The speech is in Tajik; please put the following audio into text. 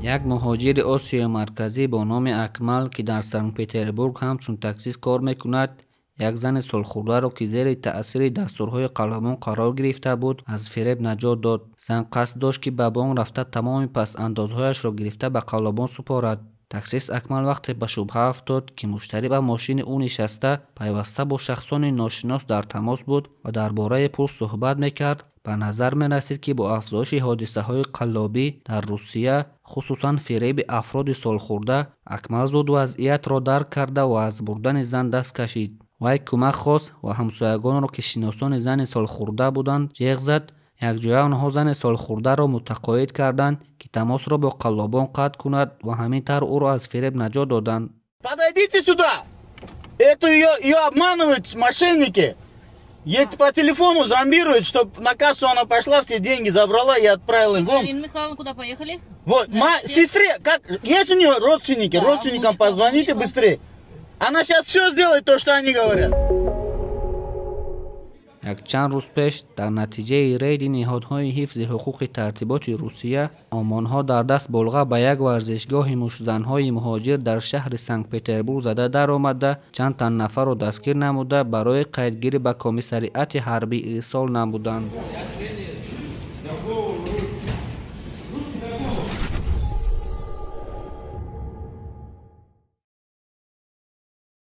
Як муҳоҷири Осиёи Марказӣ бо номи Акмал, ки дар Санкт-Петербург ҳамчун таксист кор мекунад, як зани солхӯрдаро, ки зери таъсири дастурҳои қаллобон қарор гирифта буд, аз фиреб наҷот дод. Зан қасд дошт, ки ба бонк рафта тамоми пасандозҳояшро гирифта ба қаллобон супорад. Таксист Акмал вақте ба шубҳа афтод, ки муштарӣ ба мошини ӯ нишаста, пайваста бо шахсони ношинос дар тамос буд ва дар бораи пул суҳбат мекард, ба назар мерасид, ки бо афзоиши ҳодисаҳои қаллобӣ дар Русия, хусусан фиреби афроди солхӯрда, Акмал зуд вазъиятро дарк карда ва аз бурдани зан даст кашид. Вай кӯмак хост ва ҳамсоягонро, ки шиносони зани солхӯрда буданд, ҷеғ зад. Якҷоя онҳо зани солхӯрдаро мутақоид карданд, ки тамосро бо қаллобон қатъ кунад ва ҳамин тавр ӯро аз фиреб наҷот доданд. Подойдите сюда! Это ее обманывают мошенники. Ей по телефону зомбируют, чтоб на кассу она пошла, все деньги забрала и отправила им. Вон. Марина Михайловна, куда поехали? Вот, сестре, как, есть у нее родственники? Да, родственникам внучка, позвоните внучка. Быстрее. Она сейчас все сделает то, что они говорят. Якчанд рӯз пеш дар натиҷаи рейди ниҳодҳои ҳифзи ҳуқуқи тартиботи Русия ОМОНҳо дар даст болға ба як варзишгоҳи муштзанҳои муҳоҷир дар шаҳри Санкт-Петербург зада даромада, чанд тан нафарро дастгир намуда, барои қайдгирӣ ба комиссариати ҳарбӣ ирсол намуданд.